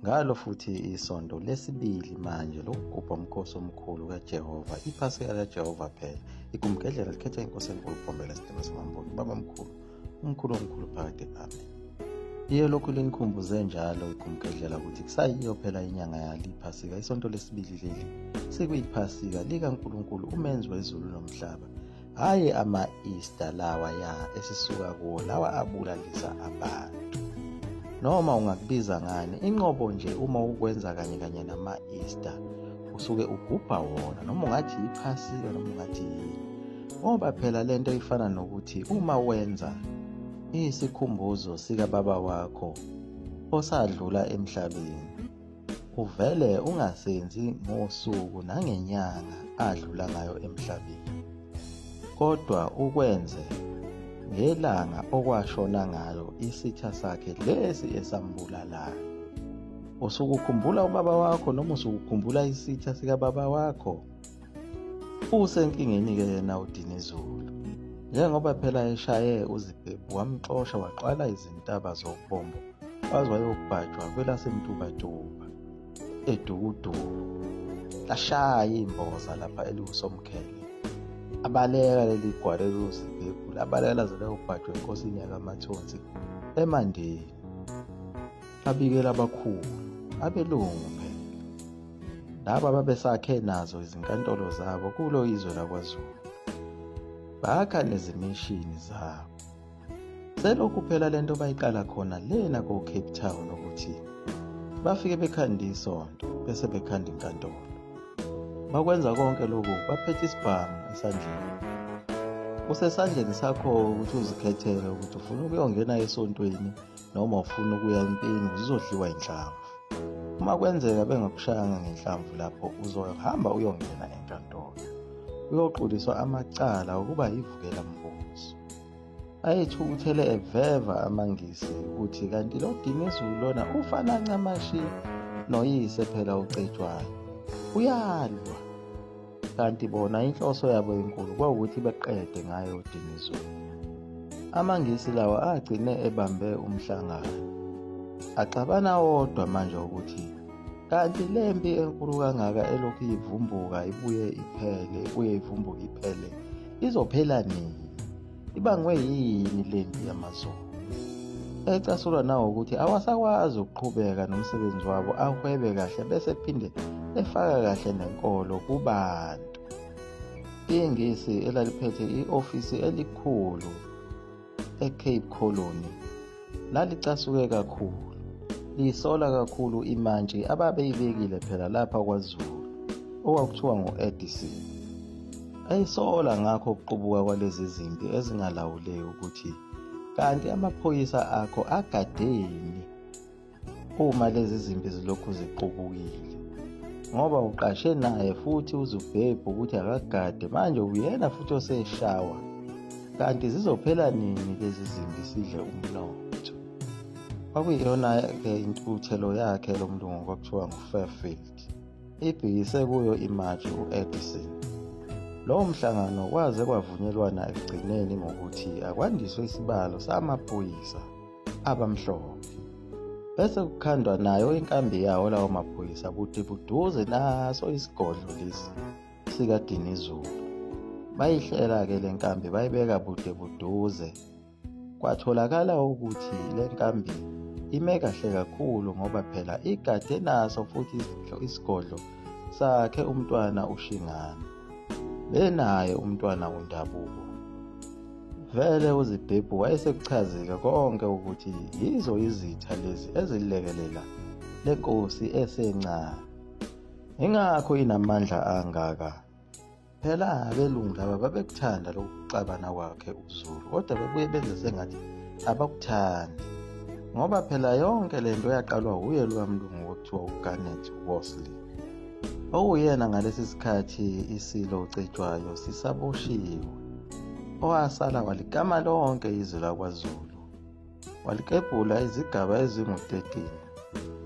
Ngalo futhi isonto lesibili manje lokugubha umkhosi omkhulu kaJehova, iPhasika likaJehova phela. Igumgedlela likhetha inkosi enkulu Bhombela Sidima Samambulu, Baba mkhulu, umkhulu omkhulu phakade. Amen. Iye lokhu linikhumbuze njalo igumgedlela ukuthi kusayiyo phela inyanga yali iPhasika, isonto lesibili leli sikuyiPhasika likaNkulunkulu umenzi wezulu nomhlaba. Hhayi ama-Easter lawa ya esisuka kuwo lawa abulalisa abantu. Noma ungakubiza ngani, inqobo nje uma ukwenza kanye kanye nama-Easter usuke ugubha wona, noma ungathi yiphasika noma ungathi yini. Ngoba phela lento ifana nokuthi uma wenza isikhumbuzo sikababa wakho osadlula emhlabeni, uvele ungasenzi ngosuku nangenyanga adlula ngayo emhlabeni, kodwa ukwenze ngelanga okwashona ngalo isitha sakhe lesi esambulalayo. Usukukhumbula ubaba wakho noma usukukhumbula isitha sikababa wakho? Usenkingeni-ke yena uDinizulu. Njengoba phela eshaye uZibhebhu wamxosha waqala izintaba zobombo waze wayobhajwa kwelaseMtubatuba eDukuduku. Lashaya imboza lapha eliwusomkhele. Abaleka leli gwala eliwuZibhebhu labaleka laze layobhajwa enkosini yakaMathonsi eMandeni. Abikela abakhulu abelungu phela. Laba babesakhe nazo izinkantolo zabo kulo izwe lakwaZulu. Bakha nezimishini zabo. Selokhu phela lento bayiqala khona lena ko-Cape Town ukuthi bafike bekhanda isonto bese bekhanda inkantolo. Bakwenza konke lokhu baphethe isibhamu esandleni. Kusesandleni sakho ukuthi uzikhethele ukuthi ufuna ukuyongena esontweni noma ufuna ukuya empini uzodliwa inhlamvu. Uma kwenzeka bengakushayanga ngenhlamvu lapho uzohamba uyongena enkantolo. Uyoquliswa amacala okuba yivukela mbuso. Ayethukuthele eveva amaNgisi ukuthi kanti lo Dinizulu lona ufana ncamashi noyise phela uCetshwayo. Uyalwa. Kanti bona inhloso yabo enkulu kwawukuthi beqede ngaye uDinizulu. AmaNgisi lawa agcine ebambe umhlangano. Axabana wodwa manje ukuthi kanti le mpi enkulu kangaka elokhu ivumbuka ibuye iphele ibuye ivumbuke iphele izophela nini? Ibangwe yini le mpi yamaZulu? Ecasulwa nawukuthi awasakwazi ukuqhubeka nomsebenzi wabo ahwebe kahle bese ephinde efaka kahle nenkolo kubantu. INgisi elaliphethe i-ofisi elikhulu eCape Colony lalicasuke kakhulu lisola kakhulu imantshi ababeyibekile phela lapha kwaZulu okwakuthiwa ngu-Edison. Ayisola ngakho ukuqubuka kwalezi zimpi ezingalawuleki ukuthi kanti amaphoyisa akho agadeni uma lezi zimpi zilokhu ziqubukile ngoba uqashe naye futhi uZubhebhu ukuthi akagade manje uyena futhi oseshawa kanti zizophela nini lezi zimpi sidle umnotho kwakuyiyona-ke intukuthelo yakhe lo mlungu kwakuthiwa ngu-Fairfield ibhekise kuyo imatshi u-Edison lowo mhlangano kwaze kwavunyelwana ekugcineni ngokuthi akwandiswe isibalo samaphoyisa abamhlophe. Bese kukhandwa nayo inkambi yawo lawo maphoyisa bude buduze naso isigodlo lesi sikaDinizulu. Bayihlela-ke le nkambi bayibeka bude buduze. Kwatholakala ukuthi le nkambi ime kahle kakhulu ngoba phela igade naso futhi isigodlo sakhe umntwana uShingane. Benaye umntwana uNdabuko. Vele uZibhebhu wayesekuchazile konke ukuthi yizo izitha lezi ezilekelela le nkosi esencane. Ingakho inamandla angaka. Phela abelungu laba babekuthanda lokuxabana kwakhe uZulu kodwa bebuye benze sengathi abakuthandi. Ngoba phela yonke le nto yaqalwa wuye loya mlungu okuthiwa uGarnet Worsley. Okuwuyena ngalesi sikhathi iSilo uCetshwayo sisaboshiwe, owasala walikama lonke izwe lakwaZulu, walikebhula izigaba ezingu-13,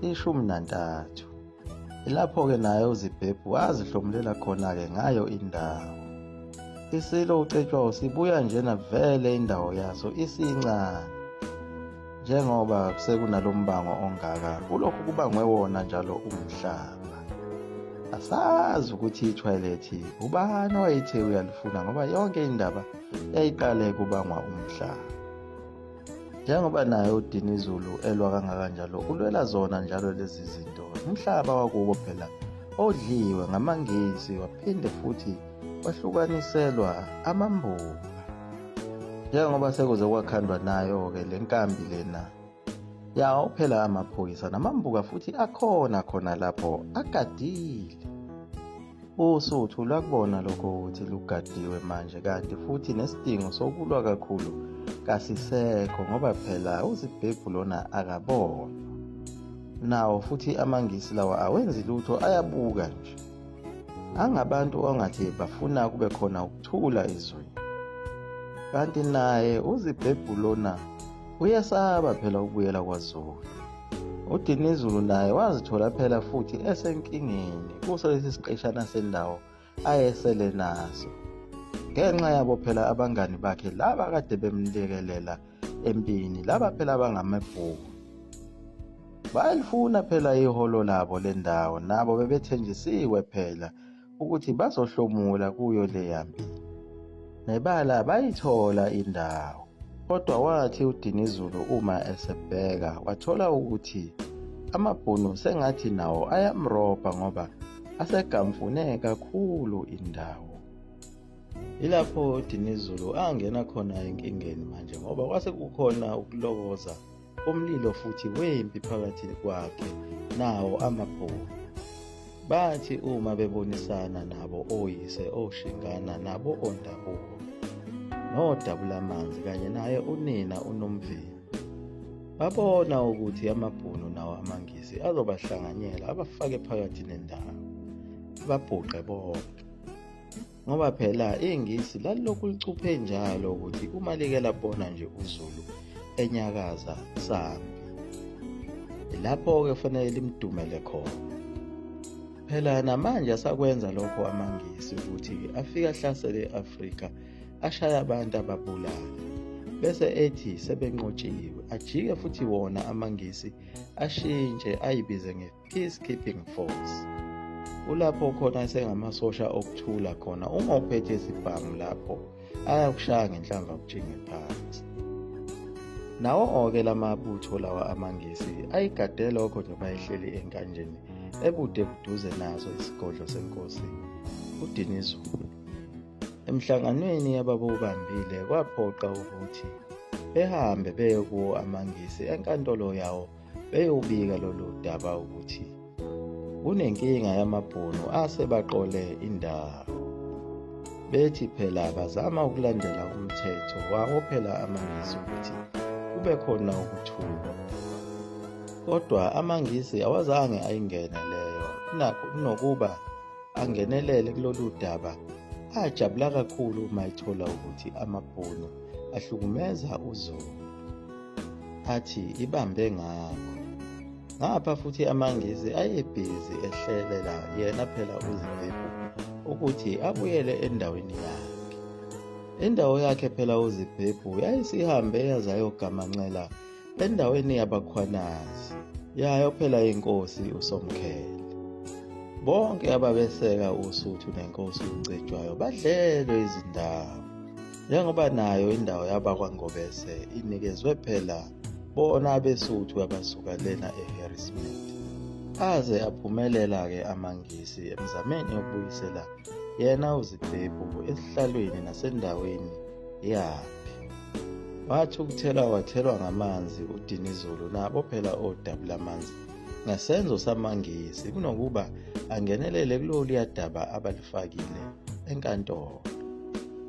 13. Ilapho-ke naye uZibhebhu wazihlomulela khona-ke ngayo indawo. ISilo uCetshwayo sibuya njena vele indawo yaso isincane. Njengoba sekunalombango ongaka kulokhu kubangwe wona njalo umhlaba. Asazi ukuthi ithoyilethi ubani owayethe uyalifuna ngoba yonke indaba yayiqale kubangwa umhlaba. Njengoba naye uDinizulu elwa kangaka njalo ulwela zona njalo lezi zinto. Umhlaba wakubo phela odliwe ngamaNgisi waphinde futhi wahlukaniselwa amambuka. Njengoba sekuze kwakhandwa nayo-ke le nkambi lena yawo phela amaphoyisa namambuka futhi akhona khona lapho agadile. Usuthu lwakubona lokho ukuthi lugadiwe manje kanti futhi nesidingo sokulwa kakhulu kasisekho ngoba phela uzibhebhu lona akabonwa. Nawo futhi amaNgisi lawa awenzi lutho ayabuka nje. Angabantu ongathi bafuna kube khona ukuthula ezweni. Kanti naye uzibhebhu lona uyesaba phela ukubuyela kwaZulu. UDinizulu naye wazithola phela futhi esenkingeni kuso lesi siqeshana sendawo ayesele naso. Ngenxa yabo phela abangani bakhe laba kade bemlekelela empini laba phela abangamabhuku. Bayalifuna phela iholo labo lendawo nabo bebethenjisiwe phela ukuthi bazohlomula kuyo leya mpi. Nebala bayithola indawo. Kodwa wathi uDinizulu uma esebheka wathola ukuthi amaBhunu sengathi nawo ayamrobha ngoba asegamfune kakhulu indawo. Yilapho uDinizulu angena khona enkingeni manje ngoba kwase kukhona ukulokoza umlilo futhi wempi phakathi kwakhe nawo amaBhunu. Bathi uma bebonisana nabo oyise oShingana nabo oNdabuko noDabulamanzi kanye naye unina uNomvini babona ukuthi amaBhunu nawo amaNgisi azobahlanganyela abafake phakathi nendawo ababhuqe bonke. Ngoba phela iNgisi lalilokhu licuphe njalo ukuthi uma like labona nje uZulu enyakaza sampi lapho-ke kufanele limdumele khona. Phela namanje asakwenza lokho amaNgisi ukuthi afike ahlasele i-Afrika ashaye abantu ababulale bese ethi sebenqotshiwe ajike futhi wona amaNgisi ashintshe ayibize Peacekeeping Force. Kulapho khona esengamasosha okuthula khona uma uphethe isibhamu lapho ayakushaya ngenhlamvu akutshinge phansi. Nawo-ke lamabutho lawa amaNgisi ayigade lokho nje bayehleli enkanjeni ebude buduze naso isigodlo senkosi uDinizulu. Emhlanganweni yababewubambile kwaphoqa ukuthi behambe beye kuwo amaNgisi enkantolo yawo beyobika lolu daba ukuthi kunenkinga yamaBhunu asebaqole indawo. Bethi phela bazama ukulandela umthetho wawo phela amaNgisi ukuthi kube khona ukuthula. Kodwa amaNgisi awazange ayingene leyo kunokuba angenelele kulolu daba ajabula kakhulu uma ethola ukuthi amaBhunu ahlukumeza uZulu. Athi ibambe ngakho. Ngapha futhi amaNgisi ayebhizi ehlelela yena phela uZibhebhu ukuthi abuyele endaweni yakhe. Indawo yakhe phela uZibhebhu yayisihambe yazayogamanxela endaweni yabakhwanazi yayo phela inkosi uSomkhele. Bonke ababeseka uSuthu nenkosi uCetshwayo badlelwe izindawo. Njengoba nayo indawo yabakwaNgobese inikezwe phela bona abeSuthu abasuka lena eHarrismith. Aze aphumelela-ke amaNgisi emzameni yokubuyisela yena uZibhebhu esihlalweni nasendaweni yakhe. Wathukuthela wathelwa ngamanzi uDinizulu nabo phela oDabulamanzi ngesenzo samaNgisi kunokuba angenelele kuloluya daba abalifakile enkantolo.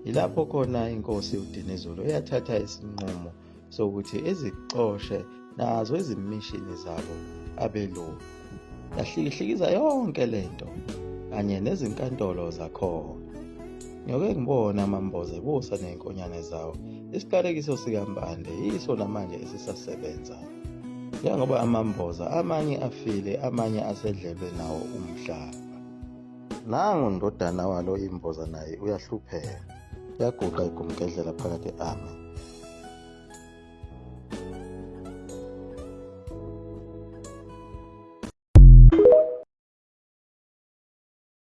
Yilapho khona inkosi uDinizulu eyathatha isinqumo sokuthi izixoshe nazo izimishini zabo abelungu. Yahlikihlikiza yonke lento kanye nezinkantolo zakhona. Ngiyoke ngibone amamboze busa nezinkonyane zawo. Isiqalekiso sikaMpande yiso namanje esisasebenza. Njengoba amamboza amanye afile amanye asedlelwe nawo umhlaba. Nangu ndodana walo imboza naye uyahlupheka. Uyaguqa igumgedlela phakathi ame.